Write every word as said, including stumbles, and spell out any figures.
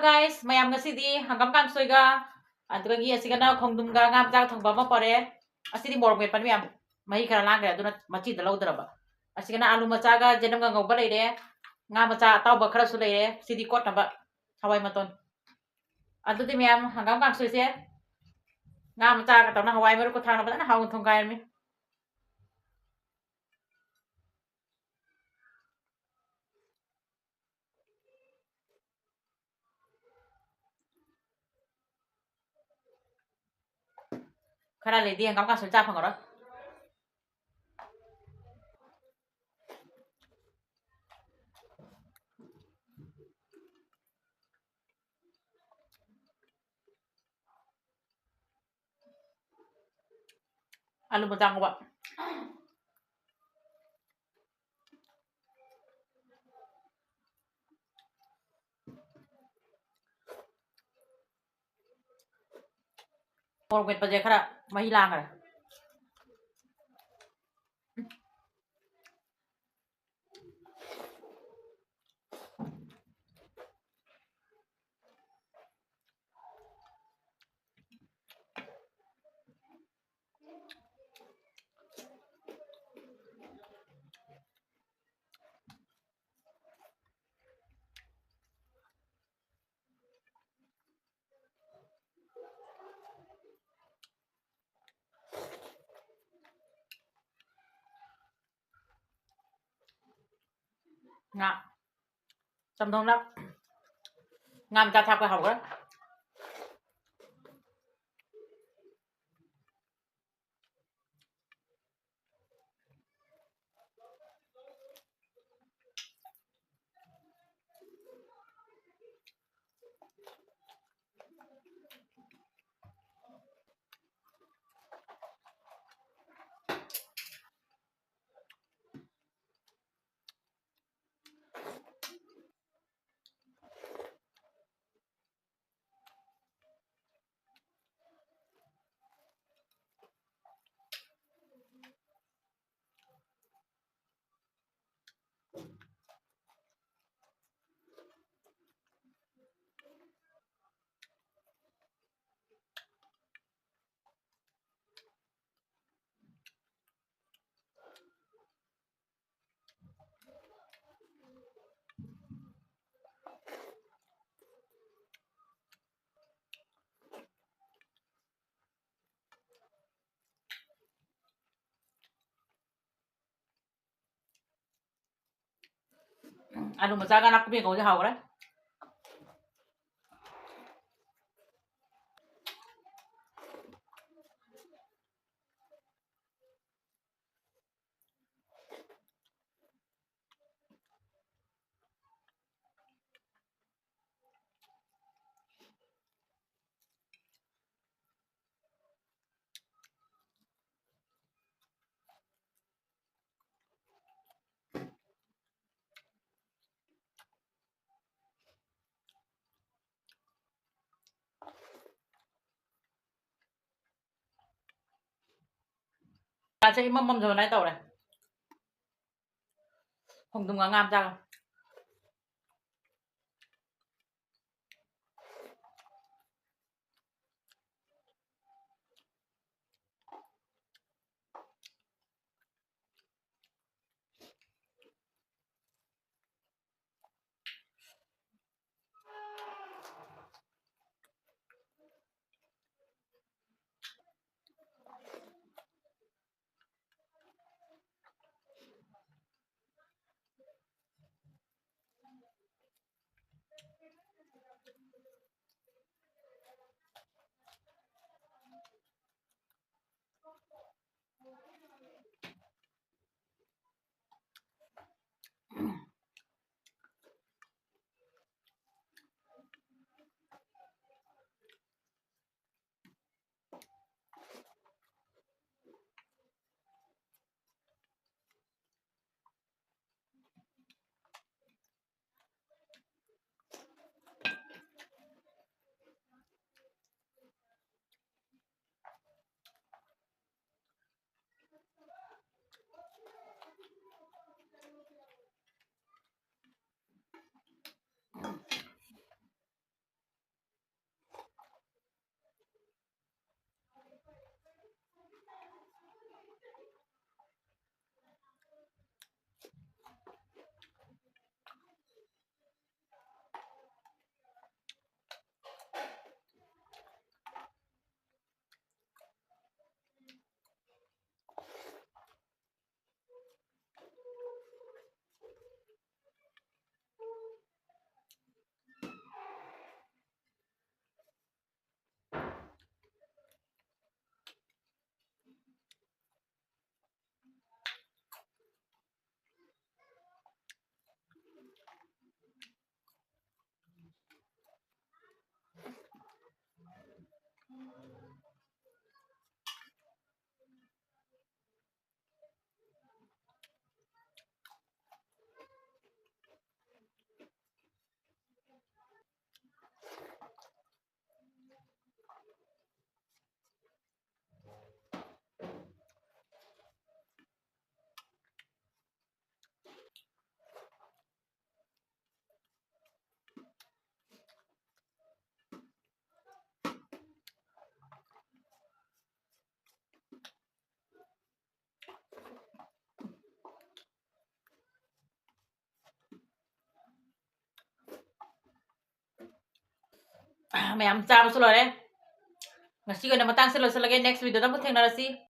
Guys, ꯃꯌꯥꯝ, ꯉꯁꯤꯗꯤ ꯍꯪꯒꯥꯝ ꯀꯥꯡꯁꯣꯏꯒ, ꯑꯗꯨꯗꯒꯤ ꯑꯁꯤꯒꯅ ꯈꯣꯡꯗ꯭ꯔꯨꯝꯒ ꯉꯥ ꯃꯆꯥ ꯊꯣꯡꯕ ꯑꯃ ꯄꯣꯔꯛꯑꯦ꯫ ꯑꯁꯤꯗꯤ ꯃꯣꯔꯣꯛ ꯃꯦꯠꯄꯅꯤ ꯃꯌꯥꯝ, ꯃꯍꯤ ꯈꯔ ꯂꯥꯡꯈ꯭ꯔꯦ, ꯑꯗꯨꯅ ꯃꯆꯤꯗ ꯂꯧꯗ꯭ꯔꯕ꯫ ꯑꯁꯤꯒꯅ ꯑꯂꯨ ꯃꯆꯥꯒ ꯌꯦꯅꯝꯒ ꯉꯧꯕ ꯂꯩꯔꯦ, ꯉꯥ ꯃꯆꯥ ꯑꯇꯥꯎꯕ ꯈꯔꯁꯨ ꯂꯩꯔꯦ, ꯁꯤꯗꯤ ꯀꯣꯠꯅꯕ ꯍꯋꯥꯏ ꯃꯇꯣꯟ꯫ ꯑꯗꯨꯗꯤ ꯃꯌꯥꯝ, ꯍꯪꯒꯥꯝ ꯀꯥꯡꯁꯣꯏꯁꯦ ꯉꯥ ꯃꯆꯥꯒ ꯇꯧꯅ ꯍꯋꯥꯏ ꯃꯔꯨꯀ ꯊꯥꯛꯅ ꯐꯖꯅ ꯍꯥꯎꯅ ꯊꯣꯡꯒꯥꯏꯔꯝꯃꯤ꯫ ꯈꯔ ꯂꯩꯗꯤ ꯍꯪꯒꯥꯝ ꯀꯥꯡꯁꯣꯏ ꯆꯥ ꯐꯪꯉꯔꯣꯏ꯫ ꯑꯂꯨ ꯃꯆꯥ ꯉꯧꯕ꯫ ꯃꯣꯔꯣꯛ ꯃꯦꯠꯄꯁꯦ ꯈꯔ ꯃꯍꯤ ꯂꯥꯡꯈ꯭ꯔꯦ꯫ ꯉꯥ ꯆꯝꯊꯣꯡꯅ ꯉꯥ ꯃꯆꯥ ꯊꯥꯛꯄ ꯍꯧꯈ꯭ꯔꯦ꯫ ꯑꯂꯨ ꯃꯆꯥꯒ ꯅꯥꯀꯨꯞꯄꯤ ꯀꯥꯡꯍꯧꯁꯦ ꯍꯥꯎꯈ꯭ꯔꯦ꯫ ꯆꯥꯁꯦ ꯏꯃꯝ ꯃꯝꯖꯕꯅꯥꯏ ꯇꯧꯔꯦ꯫ ꯈꯣꯡꯗ꯭ꯔꯨꯝꯒ ꯉꯥ ꯃꯆꯥꯒ꯫ ꯃꯌꯥꯝ ꯆꯥꯕꯁꯨ ꯂꯣꯏꯔꯦ꯫ ꯉꯁꯤꯒꯤ ꯑꯣꯏꯅ ꯃꯇꯥꯡꯁꯦ ꯂꯣꯏꯁꯤꯜꯂꯒꯦ꯫ Next video ꯗ ꯑꯃꯨꯛ ꯊꯦꯡꯅꯔꯁꯤ꯫